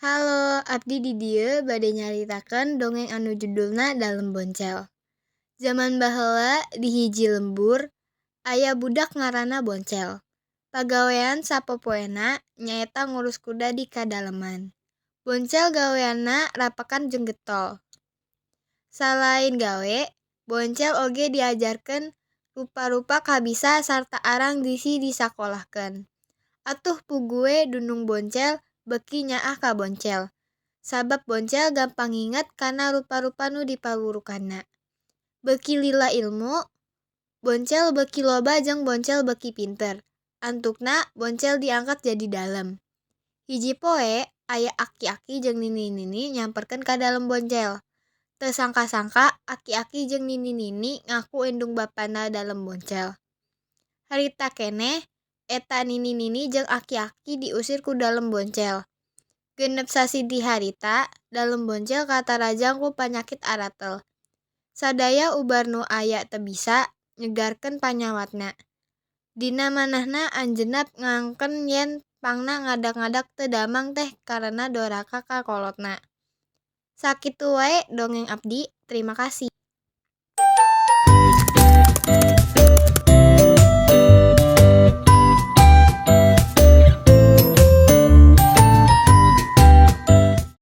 Halo, abdi di dieu bade nyaritakeun dongeng anu judulna Dalem Boncel. Jaman baheula di hiji lembur aya budak ngaranna Boncel. Pagawean sapopoena nyaeta ngurus kuda di kadaleman. Boncel gaweanna rapekan jeung getol. Salain gawe, Boncel oge diajarkeun rupa-rupa kabisa sarta arang bisi disakolahkeun. Atuh puguh we dunung Boncel beuki nyaah ka Boncel, sabab Boncel gampang nginget kana rupa-rupa nu dipawurukanna. Beuki lila ilmu Boncel beuki loba jeung Boncel beuki pinter. Antukna Boncel diangkat jadi dalem. Hiji poe aya aki-aki jeung nini-nini nyamperkeun ka dalem Boncel. Teu sangka-sangka aki-aki jeung nini-nini ngaku indung bapana dalem Boncel. Harita keneh eta nini-nini jeung aki-aki diusir ku dalem Boncel. 6 sasih ti harita dalem Boncel katarajang ku panyakit aratel. Sadaya ubar nu aya teu bisa nyegarkeun panyawatna. Dina manahna anjeunna ngangken yen pangna ngadak-ngadak teu damang teh karena doraka ka kolotna. Sakitu wae dongeng abdi, terima kasih.